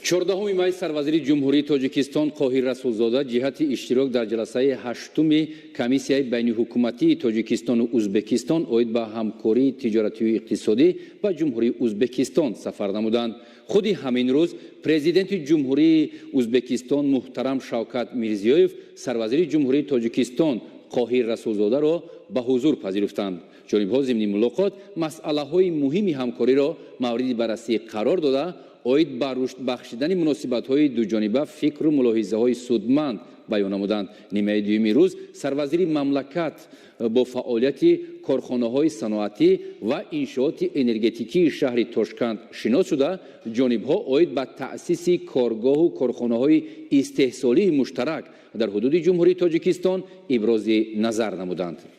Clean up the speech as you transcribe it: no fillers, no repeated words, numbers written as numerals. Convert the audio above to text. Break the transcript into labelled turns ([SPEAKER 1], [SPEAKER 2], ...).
[SPEAKER 1] 14 май сарвазири Ҷумҳурии Тоҷикистон Қоҳир Расулзода ҷиҳати иштирок дар ҷаласаи ҳаштуми Комиссияи байниҳукуматии Тоҷикистону Узбекистон оид ба ҳамкории тиҷоратию иқтисодӣ ба Ҷумҳурии Узбекистон сафар намуданд. Худи ҳамин рӯз Президенти Ҷумҳурии Узбекистон муҳтарам Шавкат Мирзиёев сарвазири Ҷумҳурии Тоҷикистон Қоҳир Расулзодаро ба ҳузур пазируфтанд. Ҷонибҳо зимни мулоқот масъалаҳои муҳими ҳамкориро мавриди баррасӣ қарор дода, оид ба рушд бахшидани муносибатҳои дуҷониба фикру мулоҳизаҳои судманд баён намуданд. Нимаи дуюми рӯз сарвазири мамлакат бо фаъолияти корхонаҳои саноатӣ ва иншооти энергетикии шаҳри Тошканд шинос шуда, ҷонибҳо оид ба таъсиси коргоҳу корхонаҳои истеҳсолии муштарак дар ҳудуди Ҷумҳурии Тоҷикистон ибрози назар намуданд.